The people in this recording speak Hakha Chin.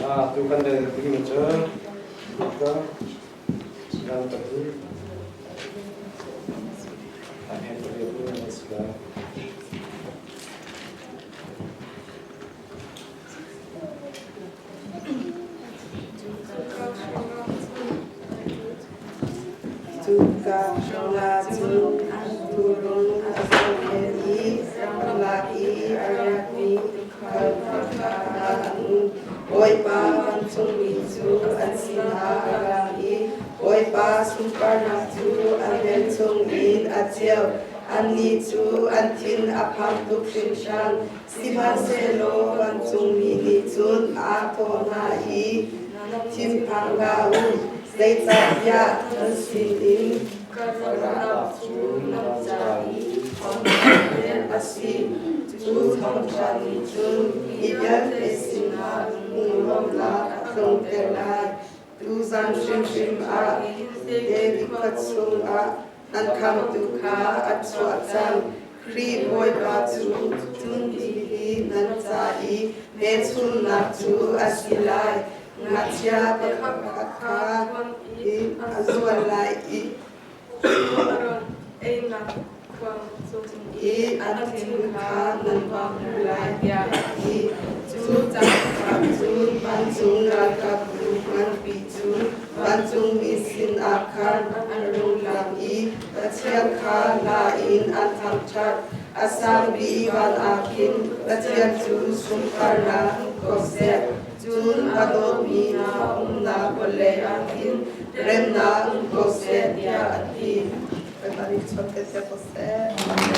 Tu kan rel ding cu Luka 14 a hme pariat in a si lai. Cuka hrawngah cun an tuurun a zohkhenh i ramlak i a riakmi tuukhal kha an um. Bawipa vancungmi cu an sinah a lang i Bawipa sunparnak cu an velchum in a ceu. Annih cu an thin a phang tuk hringhran. Sihmanhsehlaw vancungmi nih cun aa thawh hna i, Thinphang hlah u, zeicahtiah nan sinin Karlak cu nan ca i thawngṭha pek a si. Cu thawngṭha nih cun mi vialte sinah lunglawmhnak a tlungter lai. Tuzan hrimhrim ah David khua chungah An khamtu kha a chuah cang. Khrih Bawipa cu cun hi nan ca i hmelchunhnak cu a si lai. Ngakchia pakhat kha a zual lai i i an thin kha nan va hmu lai tiah a ti. Cu caan cun vancung ralkapbu nganpi cu vancungmi sinah khan an rung lang i Pathian kha hla in an thangṭhat. A sang bik van ah khin Pathian cu sunparnak hmu ko seh. Cun a dawtmi hna umnak vawlei ah khin remnak um ko seh tiah a ti. Bawipa nih chuak te ko seh.